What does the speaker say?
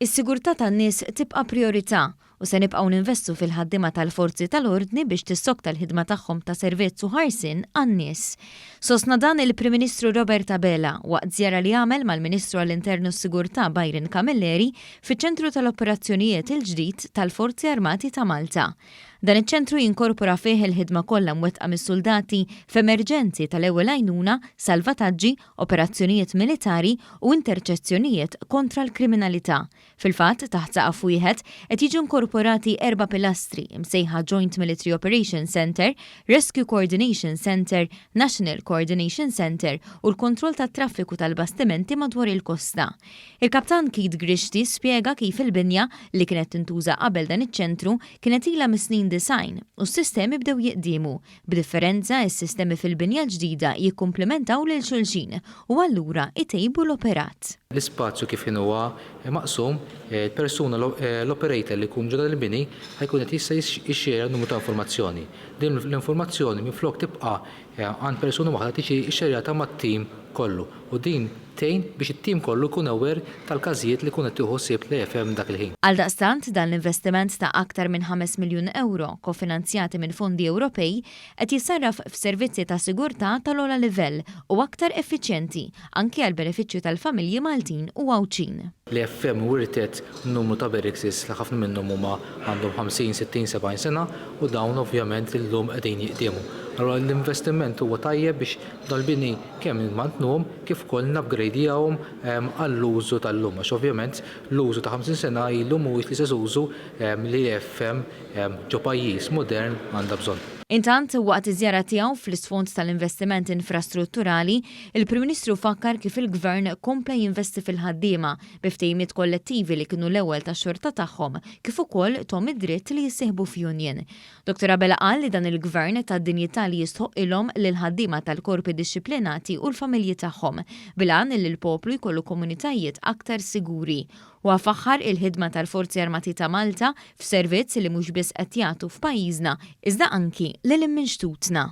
Is-sigurtà tan-nies tibqa' prijorità u se nibqgħu ninvestu fil-ħaddiema tal-forzi tal-ordni biex tissokta l-ħidma tagħhom ta' servizz u ħarsien għan-nies. Sostna dan il-Prim Ministru Robert Abela waqt żjara li għamel mal-Ministru għall-Intern u s-Sigurtà Byron Camilleri fiċ-Ċentru tal-Operazzjonijiet il-ġdid tal-Forzi Armati ta' Malta. Dan iċ-ċentru jinkorpora fih il-ħidma kollha mwettqa mis-suldati f'emerġenzi tal-ewwel għajnuna, salvataġġi, operazzjonijiet militari u interċezzjonijiet kontra l-kriminalità. Fil-fatt, taħt saqaf wieħed, qed jiġu inkorporati erba' pilastri, imsejħa Joint Military Operations Centre, Rescue Coordination Centre, National Coordination Centre u l-kontroll tat-traffiku tal-bastimenti madwar il-kosta. Il-Kaptan Keith Grixti spjega kif il-binja, li kienet tintuża qabel dan iċ-ċentru, kienet ilha mis-snin 90 u s-sistemi bdew jiqdiemu. B'differenza, is-sistemi fil-binja l-ġdida jikkumplimentaw lil xulxin u allura jtejbu l-operat. L-ispazju kif inhuwa maqsum, il-persuna, l-operator li jkun ġo dan il-bini ħa jkun qed jista' jixxerja numru ta' informazzjoni. Din l-informazzjoni minflok tibqa' għand persuna waħda tiġi xxerjata mat-tim kollu u din tgħin biex it-tim kollu jkun aware tal-każijiet li jkun qed tieħu ħsieb l-AFM dak il-ħin. Għaldaqstant, dan l-investiment ta' aktar minn 5 miljun ewro, kofinanzjati minn fondi Ewropej, qed jissarraf f'servizzi ta' sigurtà tal-ogħla livell u aktar effiċjenti, anki għall-benefiċċju tal-familji Maltin u Għawdxin. L-AFM wirtet numru ta' barracks li ħafna minnhom huma għandhom 50, 60, 70 sena u dawn ovvjament illum qegħdin jiqdiemu. Allura l-investiment huwa tajjeb biex dal-bini kemm immantnuhom kif ukoll nupgradjawhom għall-użu tal-lum għax ovvjament l-użu ta' 50 sena ilu mhuwiex l-istess użu li l-AFM ġo pajjiż modern għandha bżonn. Intant, waqt iż-żjara tiegħu fl-isfond tal-investiment infrastrutturali, il-Prim Ministru fakkar kif il-Gvern kompla jinvesti fil-ħaddiema bi ftehimiet kollettivi li kienu l-ewwel tax-xorta tagħhom kif ukoll thom id-dritt li jissieħbu f'union. Dottor Abela qal li dan il-Gvern ta d-dinjità li jistħoqqilhom lill-ħaddiema tal-korpi dixxiplinati u l-familji tagħhom, bil-għan li l-poplu jkollu komunitajiet aktar siguri. Huwa faħħar il-ħidma tal-Forzi Armati ta' Malta f'servizz li mhux biss qed jagħtu f'pajjiżna iżda anki lil hinn minn xtutna.